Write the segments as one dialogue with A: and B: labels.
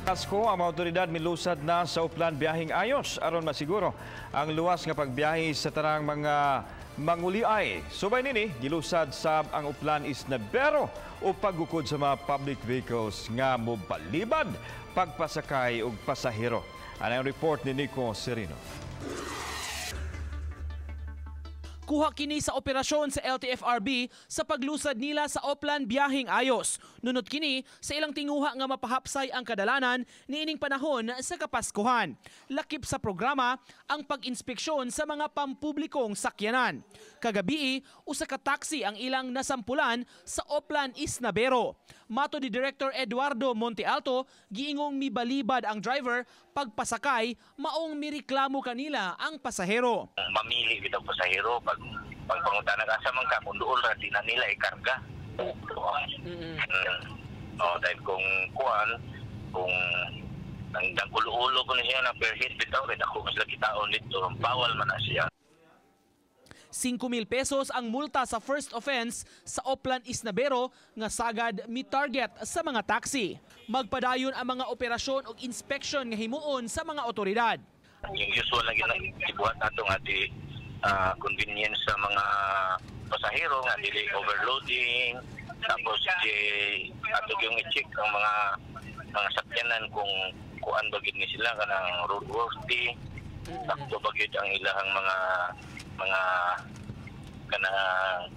A: Pasko, ang mga otoridad milusad na sa Oplan Biyaheng Ayos aron masiguro ang luwas nga pagbiyahe sa tanang mga manguliay. Subay nini, gilusad sab ang Oplan Isnabero o paggukod sa mga public vehicles nga mobalibad pagpasakay og pasahero. Ano ang report ni Nico Serino?
B: Kuha kini sa operasyon sa LTFRB sa paglusad nila sa Oplan Biyaheng Ayos. Nunot kini sa ilang tinguha nga mapahapsay ang kadalanan niining panahon sa Kapaskuhan. Lakip sa programa ang pag-inspeksyon sa mga pampublikong sakyanan. Kagabii, usa ka taxi ang ilang nasampulan sa Oplan Isnabero. Mato ni Director Eduardo Montealto, giingong mibalibad ang driver pagpasakay, maong mireklamo kanila ang pasahero.
C: Mamili bitaw pasahero pag pangutana ka sa man ka kung duol ra di na nila ikarga. Oh, dahil kung kuan kung ang ulo-ulo ko na siya na per head bitaw kay dako man sila kitaon dito, bawal man na siya.
B: 5,000 pesos ang multa sa first offense sa Oplan Isnabero nga sagad mi-target sa mga taxi. Magpadayon ang mga operasyon ug inspection nga himuon sa mga otoridad.
C: Yung usual na ginabuhat nato nga di convenience sa mga pasahero nga dili overloading, tapos di ato yung i-check ang mga sakyanan kung kuan ba gid ni sila, kanang roadworthy, sakto ba gid ang ilahang mga kanang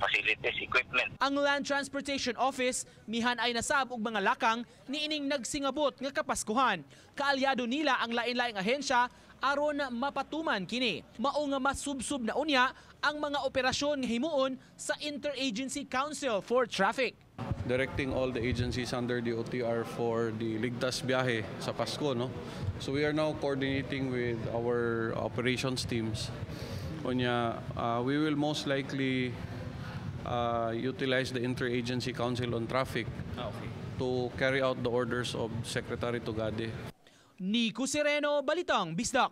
C: facilities, equipment.
B: Ang Land Transportation Office mihan-ay nasab og mga lakang niining nagsingabot nga Kapaskuhan. Kaalyado nila ang lain-laing ahensya aron mapatuman kini. Mao nga masubsob na unya ang mga operasyon nga himuon sa Interagency Council for Traffic.
D: Directing all the agencies under the OTR for the Ligtas Biyahe sa Pasko, no? So we are now coordinating with our operations teams. Unya, we will most likely utilize the Interagency Council on Traffic to carry out the orders of Secretary Tugade.
B: Nico Sereno, Balitang Bisdak.